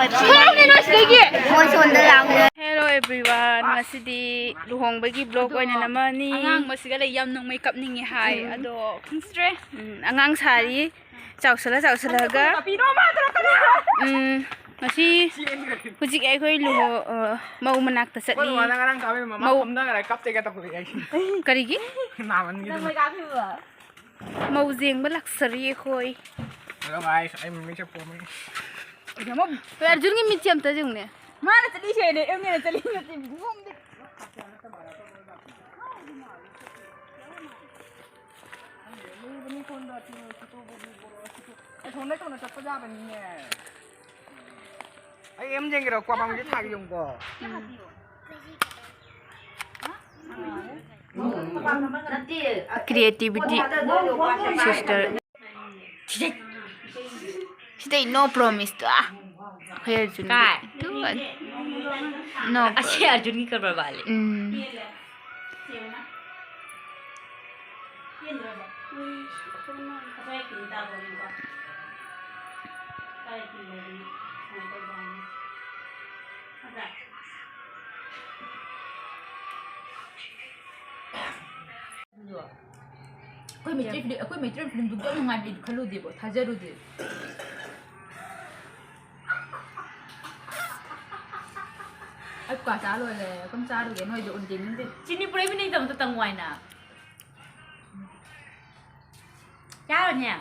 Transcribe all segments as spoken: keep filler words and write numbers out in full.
ꯊꯣꯛꯂꯛꯑꯣ ꯀꯩꯅꯣ ꯁꯤꯗꯒꯤ꯫ ꯃꯣꯏ ꯁꯣꯝꯗ ꯂꯥꯛꯑꯣ꯫ Hello everyone, ꯉꯁꯤꯗꯤ ꯂꯨꯍꯣꯡꯕꯒꯤ vlog ꯑꯣꯏꯅ ꯅꯝꯃꯅꯤ꯫ ꯑꯉꯥꯡ ꯃꯁꯤꯒ ꯂꯩ ꯌꯥꯝ ꯅꯣꯡꯃꯩ ꯀꯞꯅꯤꯡꯉꯦ ꯍꯥꯏ꯫ ꯎꯝ꯫ ꯑꯗꯣ ꯈꯪꯗ꯭ꯔꯦ꯫ ꯎꯝ, ꯑꯉꯥꯡ ꯁꯥꯔꯤ꯫ ꯆꯥꯎꯁꯜꯂ ꯆꯥꯎꯁꯜꯂꯒ꯫ ꯀꯄꯤꯅꯣ ꯃꯥ ꯇꯧꯔꯛꯀꯅꯤ꯫ ꯎꯝ, ꯉꯁꯤ ꯍꯧꯖꯤꯛ ꯑꯩꯈꯣꯏ ꯂꯨꯍꯣ-, ꯑ, ꯃꯧ ꯃꯅꯥꯛꯇ ꯆꯠꯂꯤ꯫ ꯑꯩꯈꯣꯏ ꯃꯃꯥꯅ ꯉꯔꯥꯡ ꯀꯥꯞꯄꯤ, ꯃꯃꯥ ꯃꯧ ꯐꯝꯗꯈꯔꯦ, ꯀꯞꯇꯦꯒ ꯇꯧꯈꯠꯂꯛꯑꯦ ꯑꯩꯁꯦ꯫ ꯀꯔꯤꯒꯤ? ꯅꯥꯃꯟꯒꯤꯗꯅ꯫ ꯃꯧ ꯌꯦꯡꯕ ꯂꯥꯛꯆꯔꯤ ꯑꯩꯈꯣꯏ꯫ Hello guys, ꯑꯩ ꯃꯃꯤꯡꯁꯦ ꯄꯣꯝꯃꯦ꯫ ꯍꯣꯏ, ꯑꯔꯖꯨꯟꯒꯤ ꯃꯤꯠꯁꯦ ꯑꯝꯇ ꯌꯦꯡꯉꯨꯅꯦ꯫ ꯃꯥꯅ ꯆꯠꯂꯤꯁꯦ ꯑꯩꯅ, ꯑꯦꯝꯅꯦꯅ ꯆꯠꯂꯤ ꯅꯠꯇꯦ, ꯃꯤꯠ ꯄꯣꯝꯗꯦ꯫ ꯑꯩ ꯊꯣꯡꯗ ꯊꯣꯡꯗ ꯆꯠꯄ ꯌꯥꯕꯅꯤꯅꯦ꯫ ꯑꯩ ꯑꯦꯝ ꯌꯦꯡꯒꯦꯔꯣ? ꯀ꯭ꯋꯥ ꯄꯥꯝꯕꯤꯁꯦ ꯊꯥꯒꯦ ꯌꯦꯡꯉꯨꯀꯣ꯫ Creativity sister꯫ ꯁꯤꯗꯩ, ꯁꯤꯗꯩ no promise ꯇꯣ꯫ ꯑꯥ, ꯑꯩꯈꯣꯏ ꯑꯔꯖꯨꯟꯒꯤ꯫ ꯀꯥꯏ? ꯇꯨ, no ꯑꯁꯤ promise꯫ ꯑꯔꯖꯨꯟꯒꯤ ꯀꯔꯕꯥꯔ ꯃꯥꯜꯂꯦ꯫ ꯎꯝ꯫ ꯑꯩꯈꯣꯏ ꯃꯩꯇꯩ film, ꯑꯩꯈꯣꯏ ꯃꯩꯇꯩ film ꯗꯨꯛ ꯌꯥꯝ ꯅꯨꯡꯉꯥꯏꯕ ꯑꯩꯗꯤ ꯈꯜꯂꯨꯗꯦꯕ, ꯊꯥꯖꯔꯨꯗꯦ꯫ ꯑꯩ ꯀ꯭ꯋꯥ ꯆꯥ ꯂꯣꯏꯔꯦ, ꯀꯝ ꯆꯥꯔꯨꯒꯦ ꯅꯣꯏꯗ ꯎꯟꯗꯦ ꯅꯤꯡꯗꯦ꯫ ꯆꯤꯅꯤ ꯄꯨꯔꯛꯏꯕ ꯅꯪꯒꯤꯗꯃꯛꯇ ꯇꯪꯉꯨ ꯍꯥꯏꯅ꯫ ꯆꯥꯔꯨꯅꯦ꯫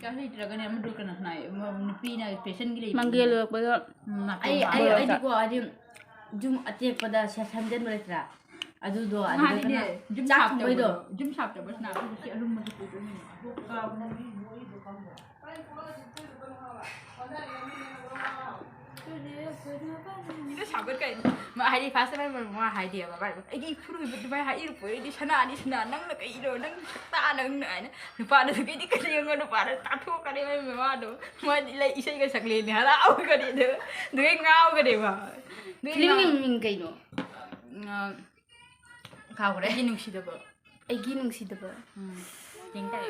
ꯆꯥ ꯂꯩꯇ꯭ꯔꯒꯅꯦ ꯑꯃꯗꯨ ꯀꯩꯅꯣ ꯁꯥꯟꯅꯩ, ꯑꯃ ꯅꯨꯄꯤꯅ fashion ꯒꯤ ꯂꯩꯕ꯫ ꯃꯪꯒꯦ ꯂꯣꯏꯔꯛꯄꯗ꯫ ꯎꯝ, ꯅꯥꯀꯣꯡ ꯑꯩ, ꯑꯩ, ꯕꯣꯔꯣ ꯑꯩꯗꯤꯀꯣ, ꯍꯥꯏꯗꯤ ꯌꯨꯝ ꯑꯇꯦꯛꯄꯗ ꯁꯦ-, ꯁꯦꯝꯖꯟꯕ ꯂꯩꯇ꯭ꯔꯥ? ꯑꯗꯨꯗꯣ, ꯑꯗꯨꯗ ꯉꯍꯥꯟꯗꯤꯅꯦ, ꯀꯩꯅꯣ, ꯌꯨꯝ ꯆꯥꯛ ꯁꯥꯞꯇꯕꯗꯣ, ꯊꯣꯡꯕꯩꯗꯣ꯫ ꯌꯨꯝ ꯁꯥꯞꯇꯕ ꯁꯅꯥ ꯑꯩꯈꯣꯏ ꯁꯤ ꯑꯔꯨꯝꯕꯗꯨ ꯄꯨꯗꯣꯏꯅꯦ꯫ ꯏꯗꯣ ꯁꯥꯎꯒꯠꯀꯅꯤ꯫ ꯃꯥ ꯍꯥꯏꯗꯤ first time ꯃꯥ ꯍꯥꯏꯗꯦꯕ, ꯃꯥ ꯑꯩꯒꯤ ꯏꯐꯨꯔꯨ ꯑꯗꯨꯃꯥꯏꯅ ꯍꯥꯏꯔꯛꯄ ꯑꯣꯏꯔꯗꯤ ꯁꯅꯥꯅꯤ ꯁꯅꯥ, ꯅꯪꯅ ꯀꯩꯅꯣ, ꯅꯪ ꯁꯛꯇꯥ ꯅꯪꯅ ꯍꯥꯏꯅ꯫ ꯅꯨꯄꯥꯗꯨꯁꯨ ꯀꯩꯗꯤ ꯀꯔꯤ ꯌꯦꯡꯉꯣ, ꯅꯨꯄꯥꯗ ꯇꯥꯊꯣꯛꯀꯅꯤ ꯃꯥꯏ ꯃꯃꯥꯗꯣ꯫ ꯃꯥꯗꯤ ꯂꯩ ꯏꯁꯩꯒ ꯁꯛꯂꯦꯅꯦ, ꯍꯔꯥꯎꯒꯅꯤ ꯑꯗꯨ꯫ ꯑꯗꯨꯒꯩ ꯉꯥꯎꯒꯅꯦꯕ꯫ ꯑꯗꯨꯒꯩ film ꯉꯥꯎ-, ꯃꯤꯡ ꯀꯩꯅꯣ? ꯑ, ꯀꯥꯎꯈ꯭ꯔꯦ꯫ ꯑꯩꯒꯤ ꯅꯨꯡꯁꯤꯗꯕ꯫ ꯑꯩꯒꯤ ꯅꯨꯡꯁꯤꯗꯕ꯫ ꯎꯝ꯫ ꯌꯦꯡ ꯇꯥꯔꯦ꯫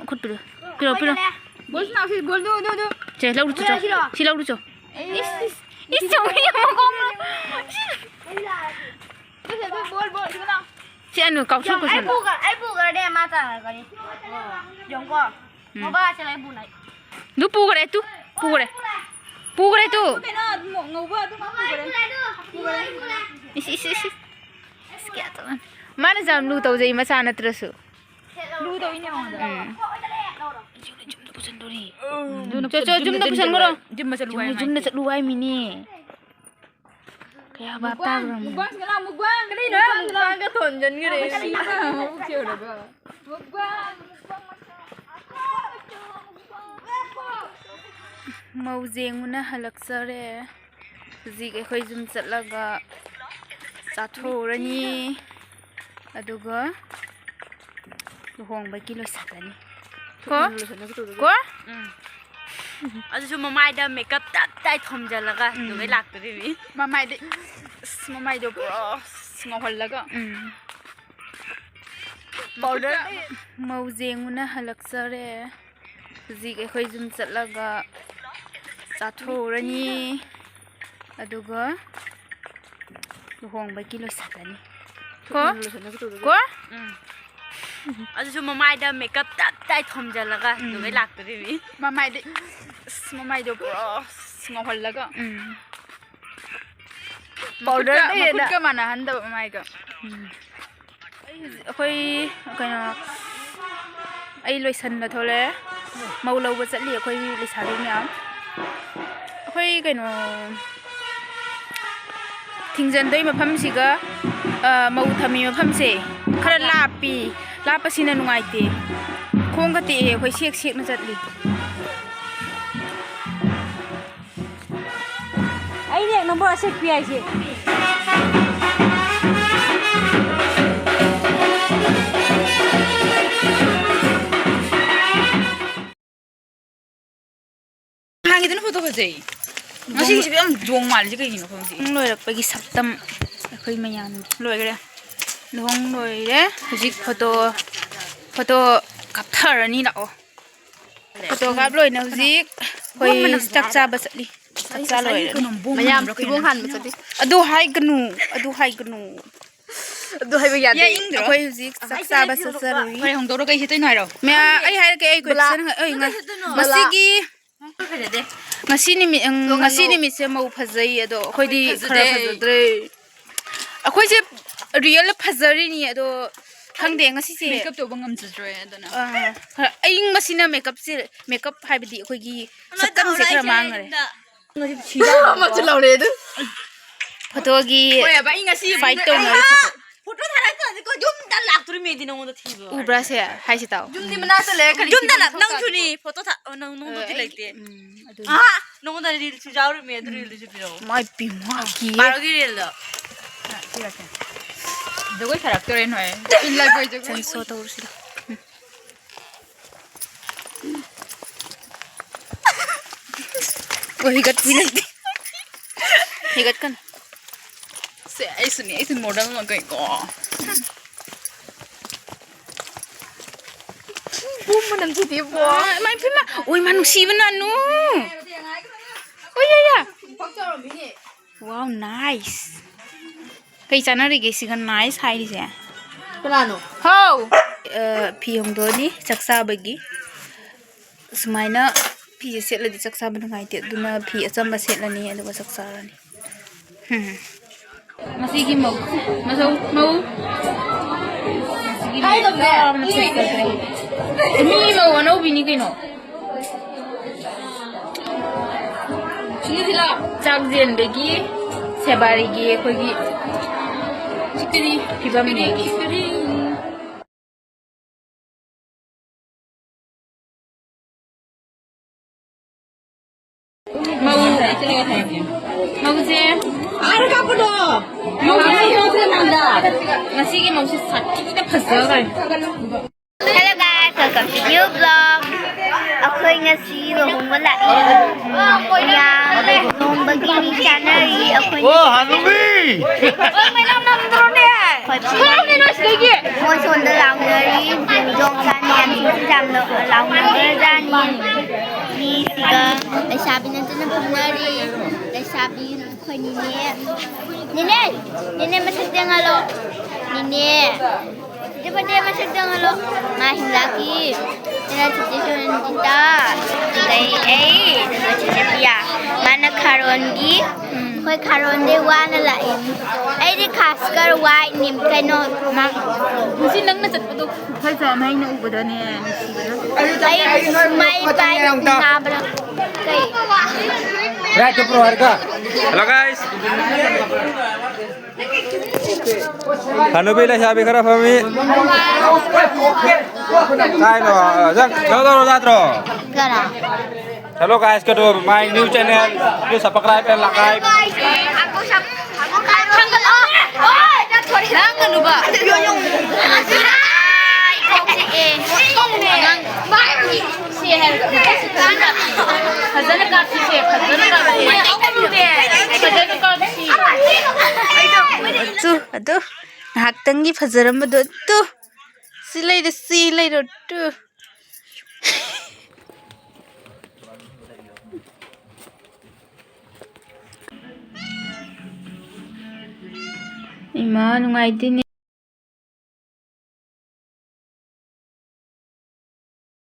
ꯈꯨꯠꯄꯤꯔꯣ꯫ ꯄꯤꯔꯣ, ꯄꯤꯔꯣ꯫ ꯕꯣꯜ ꯁꯥꯟꯅꯧꯁꯤ, ꯕꯣꯜꯗꯨ, ꯑꯗꯨ, ꯑꯗꯨ꯫ ꯁꯦ, ꯂꯧꯔꯨꯆꯣ, ꯆꯣ꯫ ꯁꯤ ꯂꯧꯔꯨꯆꯣ꯫ ꯏꯁ, ꯏꯁ, ꯏꯁ, ꯆꯣꯡꯉꯤ, ꯃꯈꯣꯡꯅ꯫ ꯁꯤ, ꯁꯤ, ꯕꯣꯜ, ꯕꯣꯜ, ꯁꯤ ꯃꯅꯥꯎ꯫ ꯁꯤ ꯑꯅꯨ, ꯀꯥꯎꯊꯣꯛ, ꯌꯣꯡ, ꯑꯩ ꯀꯥꯎꯊꯣꯛ꯫ ꯄꯨꯒ-, ꯑꯩ ꯄꯨꯒ꯭ꯔꯗꯤ ꯃꯥ ꯇꯥꯔꯛꯀꯅꯤ꯫ ꯌꯦꯡꯉꯨꯀꯣ꯫ ꯎꯝ꯫ ꯃꯕꯥꯁꯦ ꯑꯩ ꯄꯨꯅꯩ꯫ ꯑꯗꯨ ꯄꯨꯈ꯭ꯔꯦ, ꯇꯨ, ꯄꯨꯈ꯭ꯔꯦ꯫ ꯄꯨꯈ꯭ꯔꯦ, ꯇꯨ꯫ ꯀꯩꯅꯣ, ꯉꯧꯕ ꯑꯗꯨꯝ ꯄꯨꯈ꯭ꯔꯦ꯫ ꯏꯁ, ꯏꯁ, ꯏꯁ, ꯏꯁ꯫ ꯑꯁ, ꯀꯌꯥ ꯇꯧ-, ꯃꯥꯅꯁꯨ ꯌꯥꯝ ꯂꯨ ꯇꯧꯖꯩ, ꯃꯆꯥ ꯅꯠꯇ꯭ꯔꯁꯨ꯫ ꯂꯨ ꯇꯧꯏꯅꯦ ꯃꯉꯣꯟꯗ꯫ ꯎꯝ꯫ ꯌꯨꯝꯗ ꯆꯣ, ꯆꯣ, ꯄꯨꯁꯟꯈ꯭ꯔꯣ꯫ ꯌꯨꯝꯗ ꯆꯠꯂꯨ ꯍꯥꯏ ꯌꯨꯝꯗ ꯃꯥꯏꯁꯦ꯫ ꯆꯠꯂꯨ ꯍꯥꯏꯃꯤꯅꯦ꯫ ꯀꯌꯥ ꯚꯥꯞ ꯇꯥꯈ꯭ꯔꯕꯅꯣ? ꯃꯨꯛꯕꯥꯡ, ꯃꯨꯛꯕꯥꯡ, ꯀꯔꯤꯅꯣ? ꯃꯨꯛꯕꯥꯡꯒ ꯊꯣꯟꯖꯟꯈ꯭ꯔꯦ꯫ ꯃꯕꯨꯛ ꯁꯦꯡꯉꯨꯔꯒ꯫ ꯃꯧ ꯌꯦꯡꯉꯨꯅ ꯍꯜꯂꯛꯆꯔꯦ꯫ ꯍꯧꯖꯤꯛ ꯑꯩꯈꯣꯏ ꯌꯨꯝ ꯆꯠꯂꯒ ꯆꯥꯊꯣꯛꯎꯔꯅꯤ꯫ ꯑꯗꯨꯒ ꯂꯨꯍꯣꯡꯕꯒꯤ ꯂꯣꯏꯁꯤꯜꯂꯅꯤ꯫ ꯀꯣ? ꯂꯣꯏꯁꯤꯜꯂꯒ ꯇꯧꯗꯣꯏꯕ? ꯀꯣ? ꯎꯝ꯫ ꯑꯗꯨꯁꯨ ꯃꯃꯥꯏꯗ ꯃꯦꯀꯞ ꯇꯞ ꯇꯥꯏ ꯊꯣꯝꯖꯤꯜꯂꯒ ꯎꯝ꯫ ꯑꯗꯨꯃꯥꯏ ꯂꯥꯛꯇꯣꯔꯤꯕꯅꯤ꯫ ꯃꯃꯥꯏꯗ, ꯑꯁ, ꯃꯃꯥꯏꯗꯣ ꯄꯨꯔꯥ ꯑꯁ ꯉꯧꯍꯜꯂꯒ꯫ ꯎꯝ꯫ ꯄꯥꯎꯗꯔ꯫ ꯃꯧ ꯌꯦꯡꯉꯨꯅ ꯍꯜꯂꯛꯆꯔꯦ꯫ ꯍꯧꯖꯤꯛ ꯑꯩꯈꯣꯏ ꯌꯨꯝ ꯆꯠꯂꯒ ꯆꯥꯊꯣꯛꯎꯔꯅꯤ꯫ ꯑꯗꯨꯒ ꯂꯨꯍꯣꯡꯕꯒꯤ ꯂꯣꯏꯁꯤꯜꯂꯅꯤ꯫ ꯀꯣ? ꯂꯣꯏꯁꯤꯜꯂꯒ ꯇꯧꯗꯣꯏꯕ? ꯀꯣ? ꯎꯝ꯫ ꯑꯗꯨꯁꯨ ꯃꯃꯥꯏꯗ ꯃꯦꯀꯞ ꯇꯞ ꯇꯥꯏ ꯊꯣꯝꯖꯤꯜꯂꯒ ꯎꯝ꯫ ꯑꯗꯨꯃꯥꯏ ꯂꯥꯛꯇꯣꯔꯤꯕꯅꯤ꯫ ꯃꯃꯥꯏꯗ, ꯑꯁ, ꯃꯃꯥꯏꯗꯣ ꯄꯨꯔꯥ ꯑꯁ ꯉꯧꯍꯜꯂꯒ꯫ ꯎꯝ꯫ ꯄꯥꯎꯗꯔ ꯃꯈꯨꯠꯀ, ꯇꯩꯔꯦꯗ꯫ ꯃꯈꯨꯠꯀ ꯃꯥꯟꯅꯍꯟꯗꯕ ꯃꯃꯥꯏꯒ꯫ ꯎꯝ꯫ ꯑꯩ ꯍꯧꯖꯤꯛ, ꯑꯩꯈꯣꯏ ꯀꯩꯅꯣ, ꯑꯩ ꯂꯣꯏꯁꯟꯕ ꯊꯣꯛꯂꯛꯑꯦ꯫ ꯃꯧ ꯂꯧꯕ ꯆꯠꯂꯤ ꯑꯩꯈꯣꯏ ꯂꯩꯁꯥꯕꯤ ꯃꯌꯥꯝ꯫ ꯑꯩꯈꯣꯏ ꯀꯩꯅꯣ, ꯊꯤꯡꯖꯤꯟꯗꯣꯏ ꯃꯐꯝꯁꯤꯒ, ꯑ, ꯃꯧ ꯊꯝꯃꯤ ꯃꯐꯝꯁꯦ ꯈꯔ ꯂꯥꯞꯄꯤ꯫ ꯂꯥꯞꯄꯁꯤꯅ ꯅꯨꯡꯉꯥꯏꯇꯦ꯫ ꯈꯣꯡꯒ ꯇꯦꯛꯑꯦ ꯑꯩꯈꯣꯏ ꯁꯦꯛ ꯁꯦꯛꯅ ꯆꯠꯂꯤ꯫ ꯑꯩꯅꯦ ꯅꯝꯕꯔ ꯑꯁꯦꯛꯄꯤ ꯍꯥꯏꯁꯦ꯫ ꯅꯍꯥꯟꯒꯤꯗꯨꯅ ꯐꯣꯇꯣ ꯐꯖꯩ꯫ ꯉꯁꯤꯒꯤꯁꯤꯕꯨ ꯌꯥꯝ ꯌꯣꯡ ꯃꯥꯜꯂꯤꯁꯦ ꯀꯩꯒꯤꯅꯣ ꯈꯪꯗꯦ꯫ ꯂꯨꯍꯣꯡ ꯂꯣꯏꯔꯛꯄꯒꯤ ꯁꯛꯇꯝ ꯑꯩꯈꯣꯏ ꯃꯌꯥꯝꯒꯤ꯫ ꯂꯣꯏꯈ꯭ꯔꯦ꯫ ꯂꯨꯍꯣꯡ ꯂꯣꯏꯔꯦ꯫ ꯍꯧꯖꯤꯛ ꯐꯣꯇꯣ, ꯐꯣꯇꯣ ꯀꯥꯞꯊꯔꯅꯤ ꯂꯥꯛꯑꯣ꯫ ꯐꯣꯇꯣ ꯀꯥꯞ ꯂꯣꯏꯅ ꯍꯧꯖꯤꯛ ꯑꯩꯈꯣꯏ ꯆꯥꯛ ꯆꯥꯕ ꯆꯠꯂꯤ꯫ ꯆꯥꯛ ꯆꯥ ꯂꯣꯏꯔꯦ꯫ ꯃꯌꯥꯝ ꯊꯤꯕꯣꯡ ꯍꯥꯟꯕ ꯆꯠꯂꯤ꯫ ꯑꯗꯨ ꯍꯥꯏꯒꯅꯨ, ꯑꯗꯨ ꯍꯥꯏꯒꯅꯨ꯫ ꯑꯗꯨ ꯍꯥꯏꯕ ꯌꯥꯗꯦ꯫ ꯌꯥꯏ, ꯏꯪꯗ꯭ꯔꯣ? ꯑꯩꯈꯣꯏ ꯍꯧꯖꯤꯛ ꯆꯥꯛ ꯆꯥꯕ ꯆꯠꯆꯔꯨꯏ꯫ ꯍꯣꯏ, ꯍꯣꯡꯗꯣꯛꯔꯣ, ꯀꯩ ꯁꯦꯠꯇꯣꯏꯅꯣ ꯍꯥꯏꯔꯣ? ꯃꯌꯥꯝ, ꯑꯩ ꯍꯥꯏꯔꯛꯀꯦ, ꯑꯩ ꯕꯂꯥ꯫ ꯀꯣꯏꯁꯟ ꯍꯪ-, ꯑꯩ ꯉ-, ꯀꯩ ꯁꯦꯠꯇꯣꯏꯅꯣ? ꯉꯁꯤꯒꯤ, ꯐꯖꯗꯦ꯫ ꯉꯁꯤ ꯅꯨꯃꯤꯠ, ꯎꯝ, ꯉꯁꯤ ꯅꯨꯃꯤꯠꯁꯦ ꯃꯧ ꯐꯖꯩ, ꯑꯗꯣ ꯑꯩꯈꯣꯏꯗꯤ ꯈꯔ ꯐꯖꯗꯦ꯫ ꯐꯖꯗ꯭ꯔꯦ꯫ ꯑꯩꯈꯣꯏꯁꯦ ꯔꯤꯌꯦꯜꯗ ꯐꯖꯔꯤꯅꯤ, ꯑꯗꯣ ꯈꯪꯗꯦ ꯉꯁꯤꯁꯦ꯫ ꯃꯦꯀꯞ ꯇꯧꯕ ꯉꯝꯖꯗ꯭ꯔꯦ ꯑꯗꯨꯅ꯫ ꯑꯥ, ꯈꯔ ꯑꯏꯪꯕꯁꯤꯅ ꯃꯦꯀꯞꯁꯦ, ꯃꯦꯀꯞ ꯍꯥꯏꯕꯗꯤ ꯑꯩꯈꯣꯏꯒꯤ ꯁꯛꯇꯝꯁꯦ ꯈꯔ ꯃꯥꯡꯈ꯭ꯔꯦ꯫ ꯑꯃꯁꯨ ꯂꯥꯎꯔꯦ ꯑꯗꯨ꯫ ꯐꯣꯇꯣꯒꯤ ꯍꯣꯏ, ꯑꯕ, ꯑꯩ ꯉꯁꯤ ꯐꯥꯏꯠ ꯇꯧꯅꯔꯤ ꯐꯣꯇꯣ꯫ ꯐꯣꯇꯣ ꯊꯥꯔꯛꯇ꯭ꯔꯗꯤꯀꯣ ꯌꯨꯝꯗ ꯂꯥꯛꯇꯣꯔꯤꯃꯦꯗꯤ ꯅꯉꯣꯟꯗ ꯊꯤꯕ꯫ ꯎꯕ꯭ꯔꯥ ꯁꯦ? ꯍꯥꯏꯁꯤ ꯇꯥꯎ꯫ ꯌꯨꯝꯗꯤ ꯃꯅꯥꯛꯇ ꯂꯩꯔꯦ, ꯀꯔꯤ ꯌꯨꯝꯗ ꯊꯤꯕ ꯅ-, ꯅꯪꯁꯨꯅꯤ ꯊꯣꯛꯇꯥꯗꯤ? ꯐꯣꯇꯣ ꯊꯥ-, ꯑꯣ, ꯅꯪ, ꯅꯉꯣꯟꯗꯗꯤ ꯑꯩ, ꯂꯩꯇꯦ꯫ ꯎꯝ, ꯑꯗꯨꯅꯤ꯫ ꯑꯍꯥ! ꯅꯉꯣꯟꯗ ꯔꯤꯜꯁꯨ ꯌꯥꯎꯔꯤꯃꯦ, ꯑꯗꯨ ꯔꯤꯜꯗꯨꯁꯨ ꯄꯤꯔꯛꯑꯣ꯫ ꯃꯥꯏ ꯄꯤꯃꯥ ꯀꯤꯌꯦ꯫ ꯄꯥꯔꯣꯒꯤ ꯔꯤꯜꯗꯣ꯫ ꯖꯒꯣꯏ ꯁꯥꯔꯛꯇꯣꯔꯦ ꯅꯣꯏ꯫ ꯆꯤꯟ ꯂꯥꯏ ꯀꯣꯏ ꯖꯒꯣꯏ꯫ ꯆꯪ ꯁꯣ ꯇꯧꯔꯨꯁꯤꯗ꯫ ꯎꯝ꯫ ꯑꯣ, ꯍꯤꯒꯠꯄꯤ ꯂꯩꯇꯦ꯫ ꯍꯤꯒꯠꯀꯅꯨ꯫ ꯁꯦ, ꯑꯩꯁꯨꯅꯦ, ꯑꯩꯁꯨ ꯃꯣꯗꯦꯜ ꯑꯃ ꯀꯩꯀꯣ꯫ ꯄꯨꯝ ꯃꯅꯝ ꯊꯤꯗꯦ, ꯕꯣ꯫ ꯑꯥ, ꯏꯃꯥ, ꯏꯃꯥ, ꯏꯃꯥ꯫ ꯑꯣꯏ, ꯏꯃꯥ, ꯅꯨꯡꯁꯤꯕꯅ, ꯅꯨ꯫ ꯑꯣꯏ, ꯌꯥ, ꯌꯥ꯫ Wow, nice꯫ ꯀꯩ ꯆꯥꯟꯅꯔꯤꯒꯦ ꯁꯤꯒ nice ꯍꯥꯏꯔꯤꯁꯦ? ꯀꯅꯥꯅꯣ? ꯍꯥꯎ꯫ ꯑ, ꯐꯤ ꯍꯣꯡꯗꯣꯛꯑꯅꯤ ꯆꯥꯛ ꯆꯥꯕꯒꯤ꯫ ꯁꯨꯃꯥꯏꯅ ꯐꯤꯁꯦ ꯁꯦꯠꯂꯗꯤ ꯆꯥꯛ ꯆꯥꯕ ꯅꯨꯡꯉꯥꯏꯇꯦ, ꯑꯗꯨꯅ ꯐꯤ ꯑꯆꯝꯕ ꯁꯦꯠꯂꯅꯤ, ꯑꯗꯨꯒ ꯆꯥꯛ ꯆꯥꯔꯅꯤ꯫ ꯍꯝ꯫ ꯉꯁꯤꯒꯤ ꯃꯧ, ꯃꯁꯧ, ꯃꯧ꯫ ꯉꯁꯤꯒꯤ ꯃꯧ ꯌꯥꯝꯅ ꯐꯖꯈ꯭ꯔꯦ꯫ ꯃꯤ ꯃꯧ ꯑꯅꯧꯕꯤꯅꯤ ꯀꯩꯅꯣ꯫ ꯆꯥꯛꯂꯦꯟꯕꯒꯤ ꯁꯦꯕꯥꯔꯤꯒꯤ ꯑꯩꯈꯣꯏꯒꯤ ꯐꯤꯕꯝꯅꯦ꯫ ꯃꯧ, ꯃꯧꯁꯦ꯫ ꯉꯁꯤꯒꯤ ꯃꯧꯁꯦ ꯁꯥꯊꯤꯅ ꯐꯖꯈ꯭ꯔꯦ꯫ Hello guys, welcome to new vlog. ꯑꯩꯈꯣꯏ ꯉꯁꯤ ꯂꯨꯍꯣꯡꯕ ꯂꯥꯛꯏ꯫ ꯃꯌꯥꯝ ꯂꯨꯍꯣꯡꯕꯒꯤ ꯃꯤ ꯆꯥꯅꯔꯤ꯫ ꯑꯩꯈꯣꯏ ꯑꯣ, ꯍꯅꯨꯕꯤ! ꯍꯣꯏ, ꯃꯌꯥꯝ ꯅꯝꯗ꯭ꯔꯣꯅꯦ? ꯊꯣꯛꯂꯛꯑꯣꯅꯦ ꯅꯣꯏ ꯁꯤꯗꯒꯤ꯫ ꯃꯣꯏ ꯁꯣꯝꯗ ꯂꯥꯎꯅꯔꯤ, ꯌꯣꯡꯆꯥꯛꯅꯦ, ꯌꯥꯝ ꯂꯥꯎꯅꯈ꯭ꯔꯖꯥꯠꯅꯤ꯫ ꯃꯤꯁꯤꯒ ꯂꯩꯁꯥꯕꯤ ꯅꯠꯇꯅ ꯐꯝꯅꯔꯤ꯫ ꯂꯩꯁꯥꯕꯤ ꯑꯩꯈꯣꯏ ꯅꯤꯅꯦ꯫ ꯅꯤꯅꯦ! ꯅꯤꯅꯦ ꯃꯁꯛ ꯌꯦꯡꯍꯜꯂꯣ꯫ ꯅꯤꯅꯦ꯫ ꯆꯤꯆꯦ ꯐꯇꯦ ꯃꯁꯛ ꯌꯦꯡꯍꯜꯂꯣ꯫ ꯃꯥ ꯍꯤꯡꯂꯥꯛꯀꯤ꯫ ꯑꯗꯨꯅ ꯆꯤꯆꯦ ꯁꯣꯅꯤꯇꯥ꯫ ꯑꯗꯩ ꯑꯩ, ꯑꯗꯨꯒ ꯆꯤꯆꯦ ꯄꯤꯌꯥ꯫ ꯃꯥꯅ ꯈꯥꯔꯣꯟꯒꯤ꯫ ꯑꯩꯈꯣꯏ ꯈꯥꯔꯣꯟꯗꯩ ꯋꯥꯅ ꯂꯥꯛꯏꯅꯤ꯫ ꯑꯩꯗꯤ ꯈꯥꯁꯀꯔ ꯋꯥꯏꯠꯅꯤ꯫ ꯀꯩꯅꯣ, ꯃꯥ ꯉꯁꯤ ꯅꯪꯅ ꯆꯠꯄꯗꯣ ꯈꯨꯐꯖ ꯑꯃ ꯑꯩꯅ ꯎꯕꯗꯅꯦ, ꯅꯨꯡꯁꯤꯕꯅ꯫ ꯑꯩ ꯃꯥꯏ ꯄꯥꯏ ꯅꯥꯕ꯭ꯔꯥ? ꯀꯩ? Right to pro ꯍꯥꯏꯔꯒ꯫ Hello guys. ꯍꯅꯨꯕꯤ ꯂꯩꯁꯥꯕꯤ ꯈꯔ ꯐꯝꯃꯤ꯫ ꯀꯥꯏꯅꯣ? ꯆꯪ, ꯀꯩꯅꯣ ꯇꯧꯔꯣ ꯌꯥꯗ꯭ꯔꯣ? ꯀꯅꯥ? Hello guys, go to my new channel. Please subscribe and like. ꯂꯥꯡꯒꯅꯨꯕ꯫ ꯀꯣꯛ ꯆꯤꯛꯑꯦ꯫ ꯑꯉꯥꯡ꯫ ꯐꯖꯅ ꯀꯥꯞꯁꯤꯁꯦ, ꯐꯖꯅ ꯀꯥꯞꯁꯤ꯫ ꯐꯖꯅ ꯀꯥꯞꯁꯤ꯫ ꯑꯗꯨ, ꯑꯗꯨ, ꯉꯥꯏꯍꯥꯛꯇꯪꯒꯤ ꯐꯖꯔꯝꯕꯗꯣ, ꯑꯗꯨ꯫ ꯁꯤ ꯂꯩꯔꯦ, ꯁꯤ ꯂꯩꯔꯣ, ꯇꯨ꯫ ꯏꯃꯥ, ꯅꯨꯡꯉꯥꯏꯇꯦꯅꯦ꯫